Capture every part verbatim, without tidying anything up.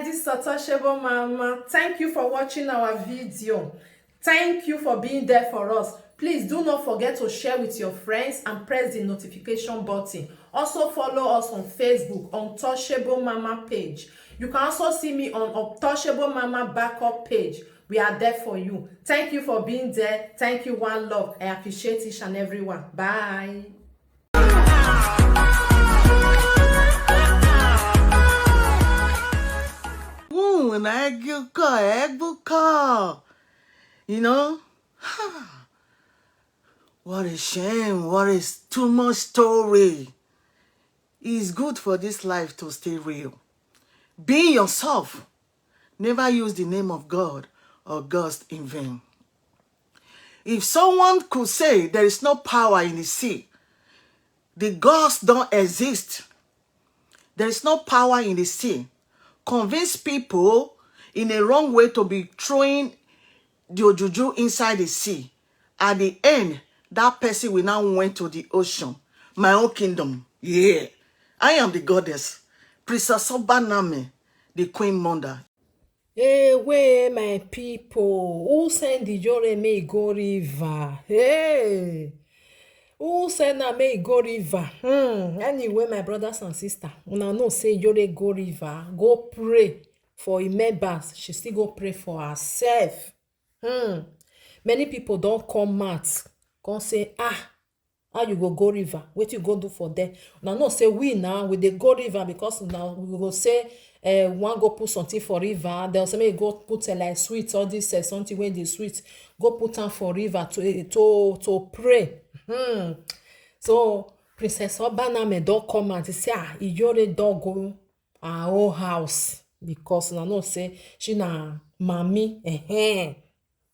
This is Untouchable Mama. Thank you for watching our video. Thank you for being there for us. Please do not forget to share with your friends and press the notification button. Also follow us on Facebook, Untouchable Mama page. You can also see me on Untouchable Mama backup page. We are there for you. Thank you for being there. Thank you, one love. I appreciate each and every one. Bye. Ooh, and I go call, I go call. You know? What a shame. What a s- too much story. It's good for this life to stay real. Be yourself. Never use the name of God or gods in vain. If someone could say there is no power in the sea, the gods don't exist, there is no power in the sea, convince people in a wrong way to be throwing the ojuju inside the sea. At the end, that person will now went to the ocean. My own kingdom. Yeah. I am the goddess. Princess Obaname, the queen mother. Hey, wey, my people, who send the Ijore make e go river? Hey, who send am make e go river? Hmm. Anyway, my brothers and sisters, una know say Ijore go river, go pray for im members. She still go pray for herself. Hmm. Many people don come out, come say, ah, how you go go river? Wetin you go do for there? Una know say we now, we dey go river because now we go say, eh, wan go put something for river. Dem say make you go put, eh, like sweet, all this, eh, something wey dey sweet. Go put am for river to, eh, to, to pray. Hmm. So Princess Obaname don come out. She say, ah, Ijore don go her own house because una know say she na mami. Ehen.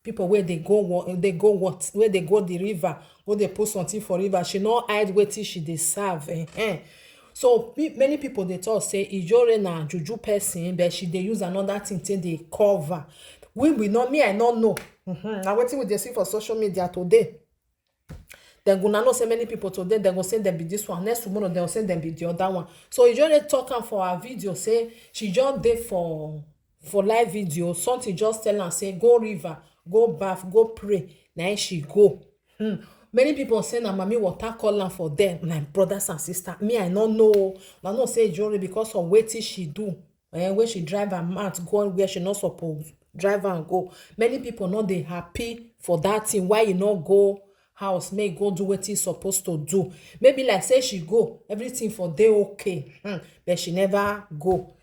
People wey dey go wa-, dey go what, wey dey go the river, go dey put something for river. She no hide wetin she dey serve. Ehen. So pe-, many people dey talk say Ijore na juju person, but she dey use another thing take dey cover. We, we know, me, I no know. Mhm. Na wetin we dey see for social media today. Dem go, una know say many people today, dem go say dem be this one. Next tomorrow, dem go say dem be the other one. So Ijore talk am for her video say she just dey for, for live video. Something just tell am say, go river, go baff, go pray. Na im she go. Hmm. Many people say na mami water call am for there. My brothers and sisters, me, I no know. Una know say Ijore, because of wetin she do, eh, wey she drive her mouth go where she no suppose drive am go. Many people no dey happy for that thing. Why you no go house, make go do wetin you suppose to do? Maybe like say she go, everything for dey okay. Hmm. But she never go.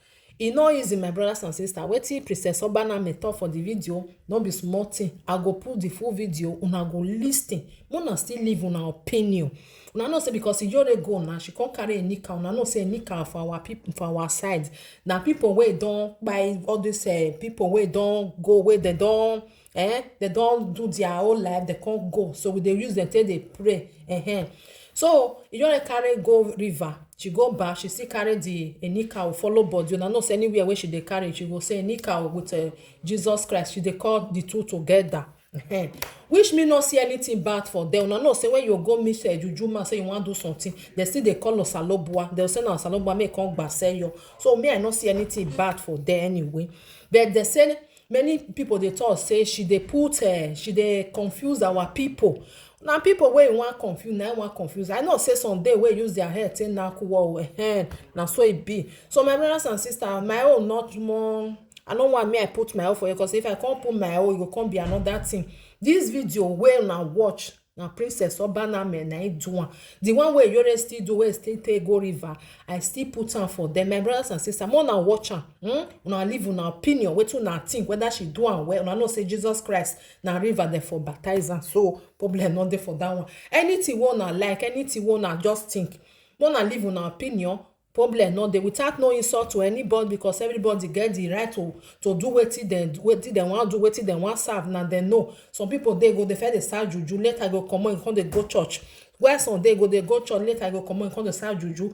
E no easy, my brothers and sisters. Wetin Princess Obaname talk for the video, no be small thing. I go put the full video, una go listen. Una still leave una opinion. Una know say because Ijore go now, she come carry Enika. Una know say Enika for our people, for our side, na people wey don buy all this, eh, people wey don go, wey dem don, eh, dem don do their whole life, dem come go. So we dey use dem take dey pray. Ehen. So Ijore carry go river. She go baff, she still carry the Enika follow body. Una know say anywhere wey she dey carry, she go say Enika with, eh, Jesus Christ. She dey call the two together. Ehen. Which me no see anything bad for them. Una know say when you go meet, eh, juju man, say you wan do something, dem still dey call Osalobua. Dem say na Osalobua make come gba sell you. So me, I no see anything bad for there anyway. But dem say many people dey talk say she dey put, eh, she dey confuse our people. Na people wey wan confuse, na wan confuse. I know say some dey wey use their head take knack wall. Ehen, na so e be. So my brothers and sisters, my own not more. I no want me, I put my own for you, 'cause if I can't put my own, e go come be another thing. This video wey una watch, na Princess Obaname na im do am. The one wey Ijore still do, wey still take go river, I still put am for them. My brothers and sisters, more una watch am. Hmm? Una leave una opinion, wetin una think, whether she do am well. Una know say Jesus Christ na river dem for baptize am, so problem no dey for that one. Anything wey una like, anything wey una just think, more una leave una opinion. Problem no dey, without no insult to anybody, because everybody get the right to, to do wetin dem, wetin dem wan do, wetin dem wan serve, na dem know. Some people dey go, dey first dey serve juju, later go comot, come dey go church. While some dey go, dey go church, later go comot, come dey serve juju.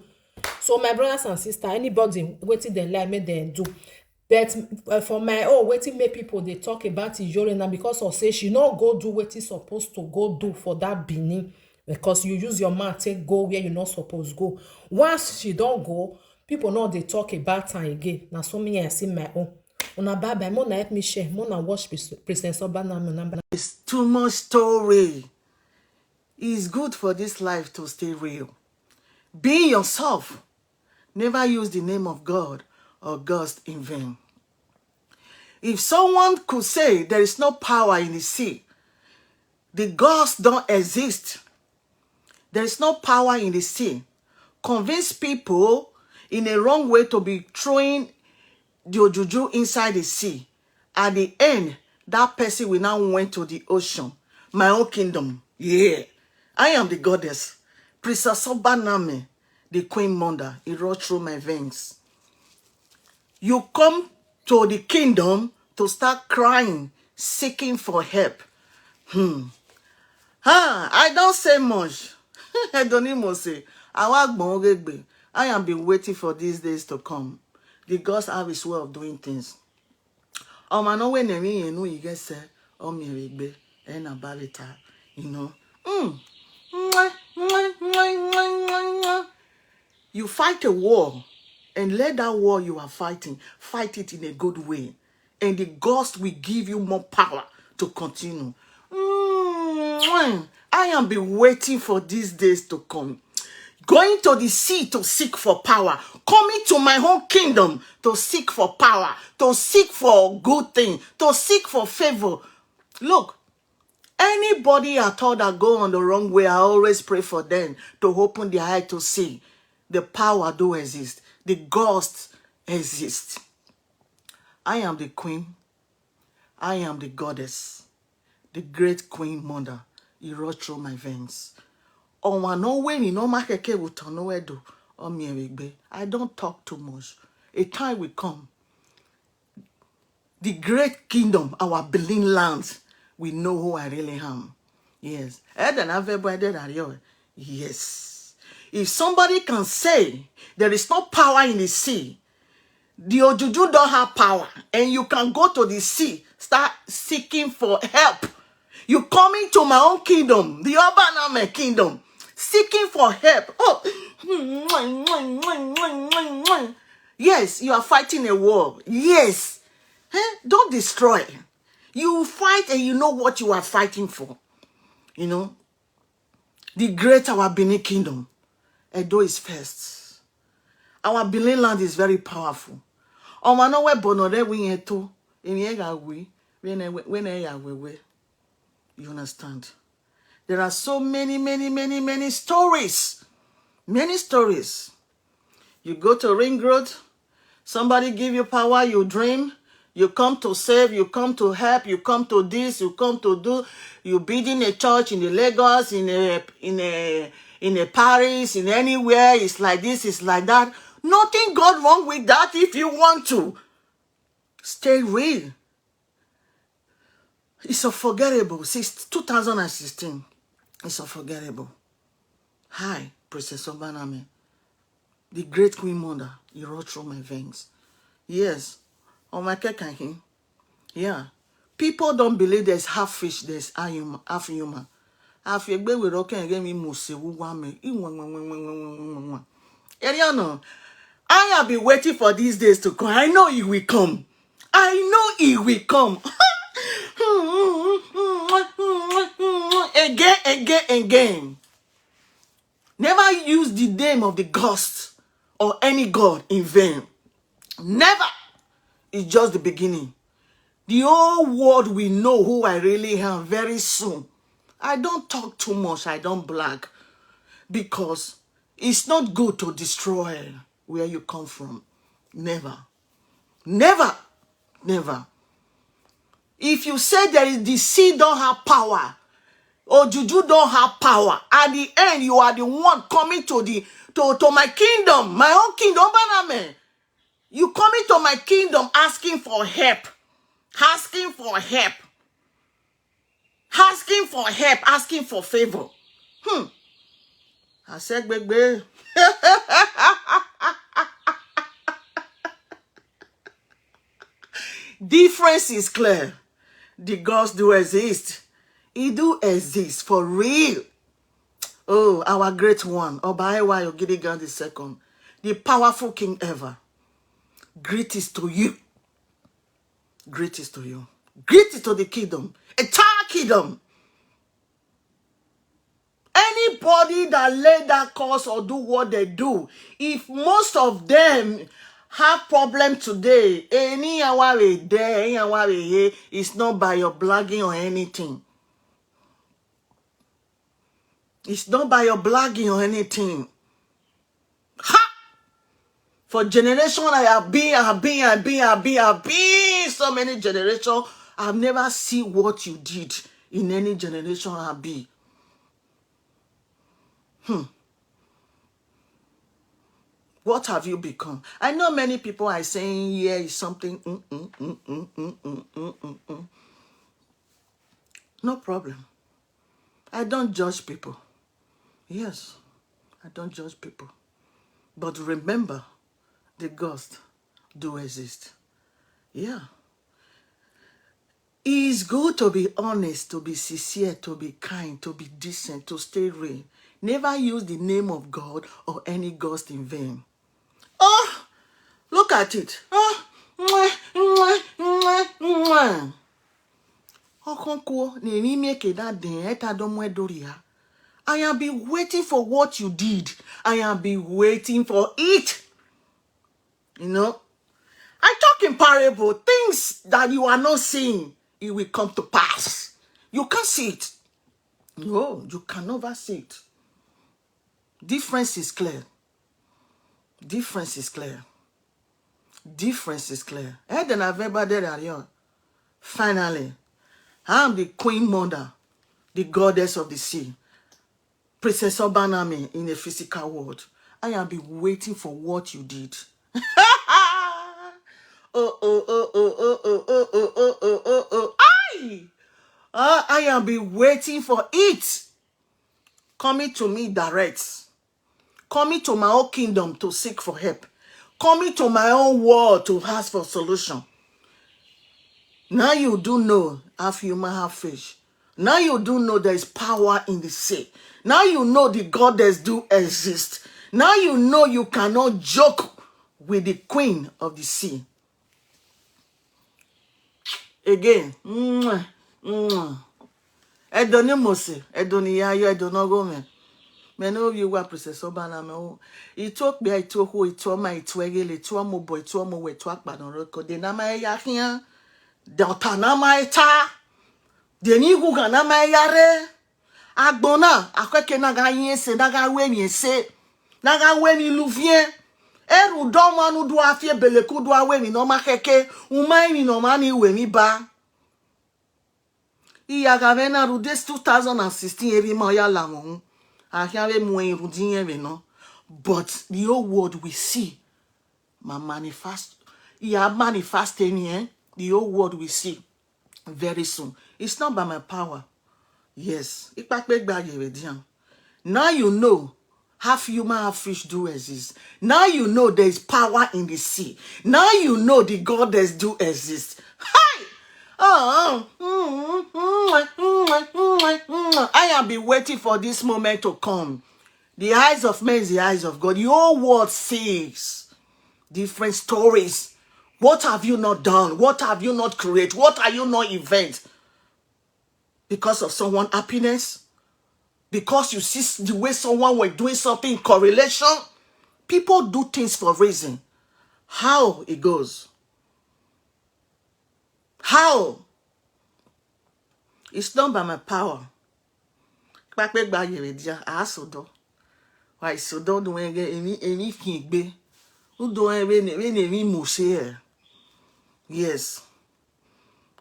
So my brothers and sisters, anybody wetin dem like, make dem do. But, uh, for my own, wetin make people dey talk about Ijore na because of say she no go do wetin suppose to go do for that Benin, because you use your mouth take go where you no suppose go. Once she don go, People no dey talk about am again. Na so me I see my own. Una bye bye. Mona help me share. Mona watch Pres- Princess Obanami. Una bye. It's too much story. It's good for this life to stay real. Be yourself. Never use the name of God or God's in vain. If someone could say there is no power in the sea, the gods don't exist. There is no power in the sea. Convince people in a wrong way to be throwing the ojuju inside the sea. At the end, that person will now went to the ocean. My own kingdom. Yeah. I am the goddess. Princess Obanami, the queen mother. It rolled through my veins. You come to the kingdom to start crying, seeking for help. Hmm. Ah, I don't say much. I don't even say. Awa gbon regbe. I am been waiting for these days to come. The gods have his way of doing things. Ọmọ náà wẹ̀ nẹ̀mí yẹn nú yìí gẹ́sẹ̀ ọmọ ìrègbè ẹ̀nà bàrẹ̀ta, you know. Mm. Mwah, mwah, mwah, mwah, mwah, mwah. You fight a war and let that war you are fighting, fight it in a good way. And the gods will give you more power to continue. Mm, I am been waiting for these days to come. Going to the sea to seek for power. Coming to my own kingdom to seek for power, to seek for good thing, to seek for favor. Look, anybody at all that go on the wrong way, I always pray for them to open their eye to see the power do exist. The gods exist. I am the queen. I am the goddess, the great queen mother. It rolled through my veins. Ọnwa no weni no makeke wuto no edo. Omi ewigbe. I don't talk too much. A time will come. The great kingdom, our Benin land, we know who I really am. Yes. Eden Avebo, Eden Ario. Yes. If somebody can say there is no power in the sea, the Ojuju don't have power, and you can go to the sea, start seeking for help. You coming to my own kingdom, the Obaname kingdom, seeking for help. Oh, yes, you are fighting a war. Yes. Eh? Don't destroy. You fight and you know what you are fighting for. You know, the great our Benin kingdom. Edo is first. Our Benin land is very powerful. Ọmọ náà wẹ̀ bọ̀nà rẹ̀ wí yẹn tó. Èmi ẹ̀ gà wí. When ẹ̀ yà wẹ̀wẹ̀. You understand? There are so many, many, many, many stories. Many stories. You go to Ring Road, somebody give you power, you dream, you come to save, you come to help, you come to this, you come to do, you building a church in the Lagos, in a in a in a Paris, in anywhere, it's like this, it's like that. Nothing got wrong with that if you want to. Stay real. It's unforgettable. Since two thousand and sixteen, it's unforgettable. Hi, Princess Obaname, the great queen mother. You roll through my veins. Yes, on my kekanhin. Yeah, people don't believe there's half fish, there's half human. Half human. Half egbe we rock and get me musewu wame. Iwan, wan, wan, wan, wan, wan, wan, wan. Eriano, I have been waiting for these days to come. I know it will come. I know it will come. Again, again, again. Never use the name of the ghost or any god in vain. Never. It's just the beginning. The whole world will know who I really am very soon. I don't talk too much. I don't brag, because it's not good to destroy where you come from. Never. Never. Never. If you say there is, the sea don't have power, or juju don't have power, at the end you are the one coming to the to, to my kingdom, my own kingdom, Baname. You coming to my kingdom asking for help, asking for help, asking for help, asking for favor. Hmm. I said, Gbegbe. Difference is clear. The gods do exist. He do exist for real. Oh, our great one, Oba Ewa Ogidi Gandhi the second. the powerful king ever. Greetings to you. Greetings to you. Greetings to the kingdom. Entire kingdom. Anybody that lay that curse or do what they do, if most of them have problem today, any aware there, any aware here, it's not by your blogging or anything. It's not by your blogging or anything. Ha! For generation I have been, I have been, I have been, I have been, I have been so many generation. I've never seen what you did in any generation I have been. Hmm. What have you become? I know many people are saying here is something. Mm, mm, mm, mm, mm, mm, mm, mm, mm. No problem. I don't judge people. Yes, I don't judge people. But remember, the ghosts do exist. Yeah. It's good to be honest, to be sincere, to be kind, to be decent, to stay real. Never use the name of God or any ghost in vain. Oh, look at it. Oh, mwah, mwah, mwah, mwah. Okonkwo, na emi make that den eta don mwe doria. I have been waiting for what you did. I have been waiting for it. You know, I talk in parable, things that you are not seeing, it will come to pass. You can't see it. No, you can never see it. Difference is clear. Difference is clear. Difference is clear. Eden Aveba Derion. Finally, I am the queen mother, the goddess of the sea. Princess Obanami in a physical world. I have been waiting for what you did. Oh, oh, oh, oh, oh, oh, oh, oh, oh, oh, oh, oh. Aye! Uh, I have been waiting for it. Coming to me direct. Coming to my own kingdom to seek for help. Coming to my own world to ask for solution. Now you do know, half human, half fish. Now you do know there is power in the sea. Now you know the goddess do exist. Now you know you cannot joke with the queen of the sea. Again, mwah, mwah. Edoni Mose, Edoni Yayo, Edoni Ogome. Me no you wa Princess Obana me o. Ito kpia, ito ho, ito ma, ito egele, ito mo boy, ito mo we, ito akpa no roko. De na ma ya hian. De ota na ma eta. De ni guga na ma ya re. Agbona, akweke na ga yin ese, na ga we mi ese. Na ga we mi luvien. Eru do ma nu du afie beleku du awe mi no ma keke. Uma mi no ma ni we mi ba. Iya ga ve na ru this two thousand and sixteen evi ma ya la mo. Ahia ve mu en ru din yen ve no. But the whole world will see my manifest. Iya manifest eni, eh? The whole world will see very soon. It's not by my power. Yes. Ipa pe gba ye ve dian. Now you know half human, half fish do exist. Now you know there is power in the sea. Now you know the goddess do exist. Hi! Oh, mm, mm, mm, mm, mm, mm. I have been waiting for this moment to come. The eyes of men is the eyes of God. Your world sees different stories. What have you not done? What have you not created? What are you not invent? Because of someone happiness? Because you see s- the way someone was doing something in correlation? People do things for reason. How it goes? How? It's not by my power. Kpakpe gba yere dia, a sodo. Wa isodo do enge emi, emi kin gbe. U do en we ne, we ne mi mo se e. Yes.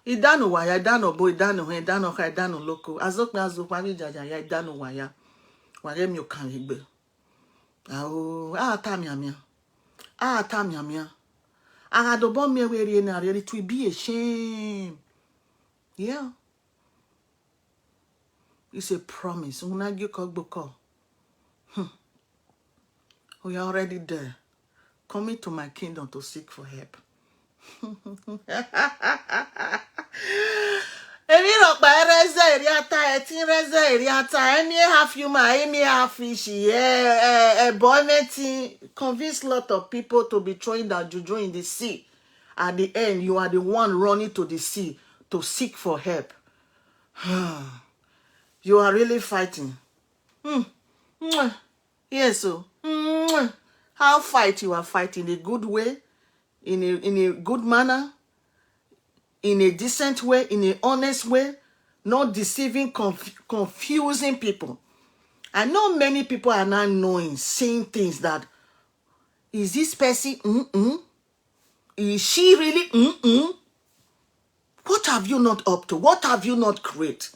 Idanu waya, idanu bo, idanu he, idanu ka, idanu loko. Azokpe azokwa mi jaja ya, idanu waya. Wa re mi o kan gbe. Ah, oh, ah, ta mia mia. Ah, ta mia mia. Aga do bo mi we ri na re, it will be a shame. Yeah. It's a promise. Una gi ko gbo ko. Hmm. We are already there. Coming to my kingdom to seek for help. Emi no By Reza Eriata, I think Reza Eriata, any half human, any half fish, yeah, eh, eh, boy, man, thing, convince lot of people to be throwing that juju in the sea. At the end, you are the one running to the sea to seek for help. You are really fighting. Hmm. Mwah. Yes, so, mwah. How fight you are fighting in a good way, in a, in a good manner, in a decent way, in a honest way, not deceiving, conf-, confusing people. I know many people are now knowing, seeing things that, is this person, mm-mm? Is she really, mm-mm? What have you not up to? What have you not create?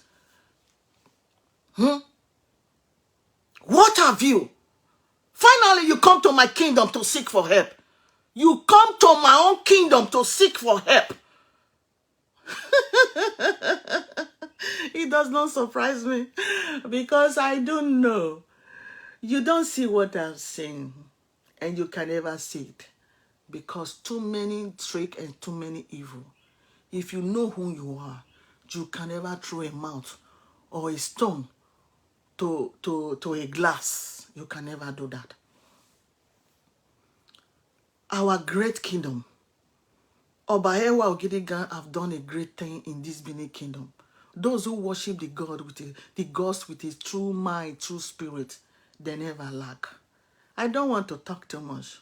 Hmm? What have you? Finally, you come to my kingdom to seek for help. You come to my own kingdom to seek for help. It does not surprise me because I don't know. You don't see what I'm seeing, and you can never see it because too many trick and too many evil. If you know who you are, you can never throw a mouth or a stone to, to, to a glass. You can never do that. Our great kingdom. Oba Ewa Ogidigan have done a great thing in this Benin kingdom. Those who worship the God with a, the gods with a true mind, true spirit, they never lack. I don't want to talk too much.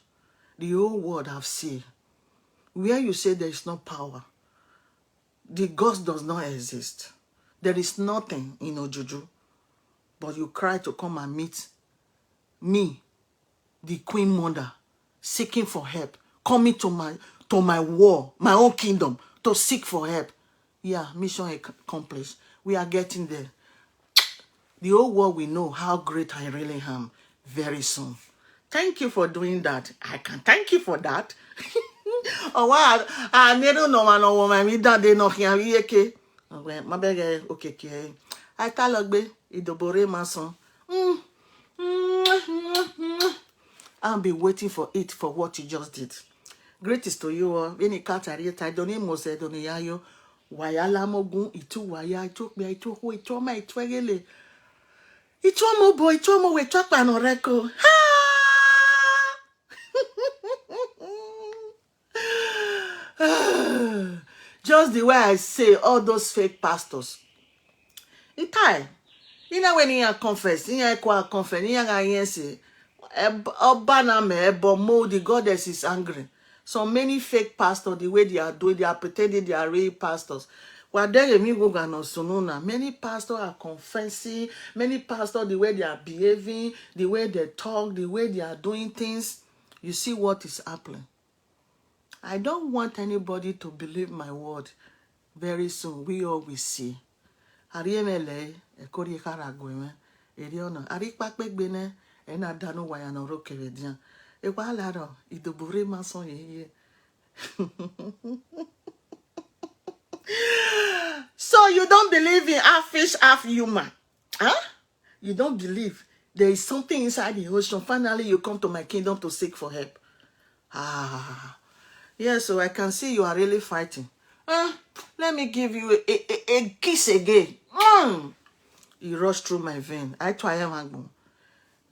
The whole world have seen. Where you say there is no power, the gods does not exist. There is nothing in Ojuju. But you cry to come and meet me, the queen mother, seeking for help, coming to my, to my war, my own kingdom, to seek for help. Yeah, mission ac-, accomplished. We are getting there. The whole world will know how great I really am very soon. Thank you for doing that. I can thank you for that. Oh, wow. I never know one woman. We don't, they know here. We okay. Okay, my beg, okay, okay. I tell you, Idobore Mason. Mm. Mm, mm, mm. I'll be waiting for it for what you just did. Greetings to you all. Any cat are you? I don't need more said on the yayo. Wayala mogun, itu waya, itu me, itu ho, itu ma, itu egele. Itu mo boy, itu mo we, itu pa no reko. Ha! Just the way I say, all those fake pastors. Itai, you know when you confess, you know, kwa confess, you know, say, Ob-, Obaname, Ebomo, the goddess is angry. So many fake pastors, the way they are doing, they are pretending they are real pastors. Well, then you go and no sununa. Many pastors are confessing, many pastors, the way they are behaving, the way they talk, the way they are doing things. You see what is happening. I don't want anybody to believe my word. Very soon, we all will see. Ariemele, ekori karagueme, eriona, ari pakpegbene, ena danu waya no rokevedian. Ewa laro, Idobore Mason ye ye. So you don't believe in half fish, half human? Huh? You don't believe there is something inside the ocean. Finally, you come to my kingdom to seek for help. Ah, yes, so I can see you are really fighting. Uh, let me give you a, a, a kiss again. Mm. It rushed through my vein. I try and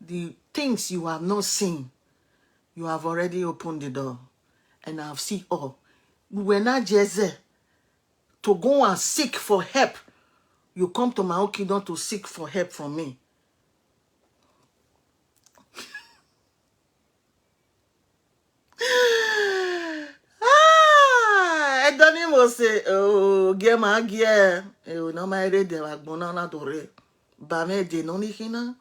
the things you have not seen, you have already opened the door, and I've seen all. We were not just there to go and seek for help. You come to my own kingdom to seek for help from me. Ah, Edoni Mose, oh, Gema Gie, oh, no, my red, they were gonna not to re. Bame de no ni hina.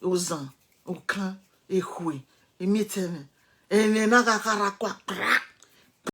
Ozan, Okan, Ehue, Emiteme, Ene na kakara kwa pra.